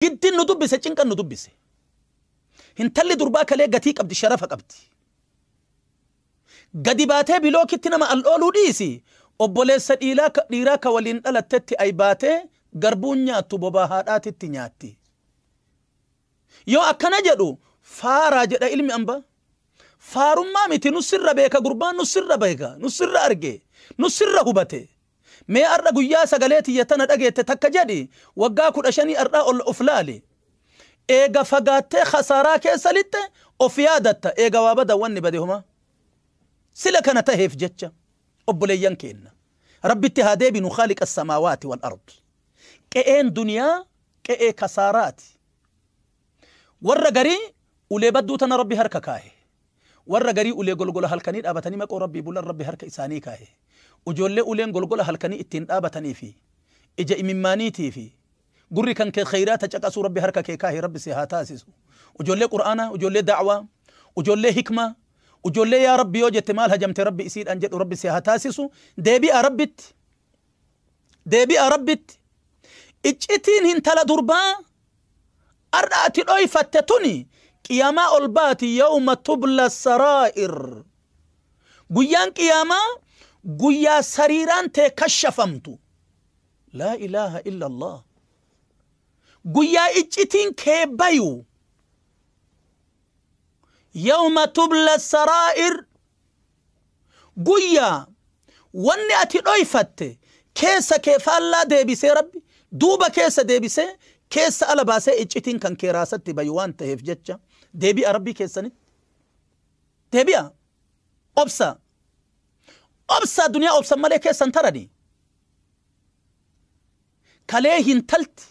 Giddin nu dubbise, cinqan nu dubbise. Hintalli durbaa kalee gatii qabdi, sharafa qabdi. Gadi baatee bilookitti nama al ooluu dhiisi, obboleessa dhiiraa ka waliin dhalattetti ay baatee garbuun nyaattu bobaa haadhaatitti nyaatti. Yoo akkana jedhu faaraa jedha ilmi ambaa. Faarummaa miti, nu sirra beeka gurbaan, nu sirra beeka, nu sirra arge, nu sirra hubate. Mee ar'a guyyaa sagalee tiyya tana dhageette takka jedhi, waggaa 15 ar'aa ol of laali. Eega fagaattee khasaaraa keessa lixxe of yaadatta, eega waa bada wanni bade homaa. Sila kana taheef jecha obboleeyyan keenna, Rabbitti haa deebinu, khaaliqa samaawaati wal ard. Qe'een duniyaa qe'ee kasaaraati. Warra garii ulee badduu tana Rabbi harka kaahe. Warra garii ulee golgola halkanii dhaabatanii maqoo Rabbii bulan Rabbi harka isaanii kaahe. Ijoollee uleen golgola halkanii ittiin dhaabatanii fi ija imimmaaniitii fi gurri kan kee khayraata caqasuu Rabbi harka kee kaahe, Rabbi si haa taasisu. Ijoollee Qur'aanaa, ijoollee da'waa, ijoollee hikmaa, ijoollee yaa Rabbi yoo jette maal hajamte Rabbi isiidhaan jedhu Rabbi si haa taasisu. Deebi'a Rabbitti. Deebi'a Rabbitti. Iccitiin hintala durbaa ar'a ati dhoyfatte tuni qiyaamaa ol baati, yawma tubla saraa'ir. Guyyaan qiyaamaa guyyaa sariiraan tee kashafamtu. Laa ilaaha illa Allah. Guyyaa iccitiin kee bayu. Yawma tubla saraa'ir. Guyyaa wanni ati dhoyfatte keessa kee faallaa deebisee Rabbi duuba keessa deebisee keessa ala baasee iccitiin kan kee raasatti bayu waan ta'eef jecha deebi'a Rabbii keessanitti. Deebi'a. Obsa. Obsa, duniyaa obsan malee keessan tarani. Kalee hintalti.